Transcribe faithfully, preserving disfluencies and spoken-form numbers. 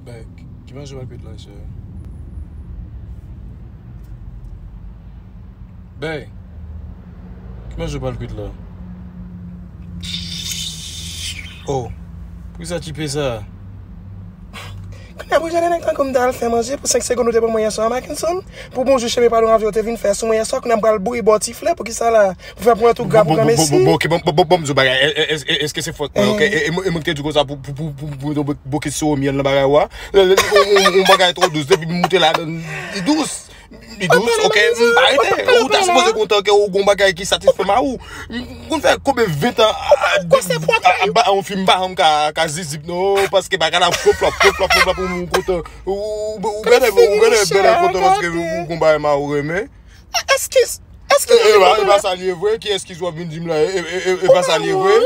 Bèk, ki manje w pral kwit la, chè? Bèk, ki manje w pral kwit la? Oh, poukisa ti pe sa? Kounye a pou jwenn nèg tankou m ta al fè manje pou senk segonn ou te ban mwen yè swa, Mackenson. Pou bonjou, cheme padon avyon te vin fè sou mwen yè swa, kounye a m pral boure bò ti flè, poukisa la? Pou fè pou mwen tou gra pou granmesi. Bon, ok, bon, bon, bon, bon, m di w bagay. Èske se fòt mwen, ok? E mwen ki te di w konsa pou, pou, pou, pou, pou, pou, pou kis sou mye nan bagay ou a. Yon bagay twò dous, depi m moute ladan, li dous. Li dous, ok? M pa rete. Ou ta sipoze kontan ke ou gon bagay ki satisfè ma ou. M konn fè konbyen ven tan ap ba yon fi, m pa janm ka, ka zizip non, paske bagay la flop flop, flop flop, flop flop, ou kontan. Ou, ou, ou bèlè, ou bèlè, bèlè kontan paske ou gon bagay ma ou renmen. Eskiz, eskiz. E pa, e pa sa li ye vre, ki eskiz w ap vin di m la? E, e, e, e pa sa li ye vre?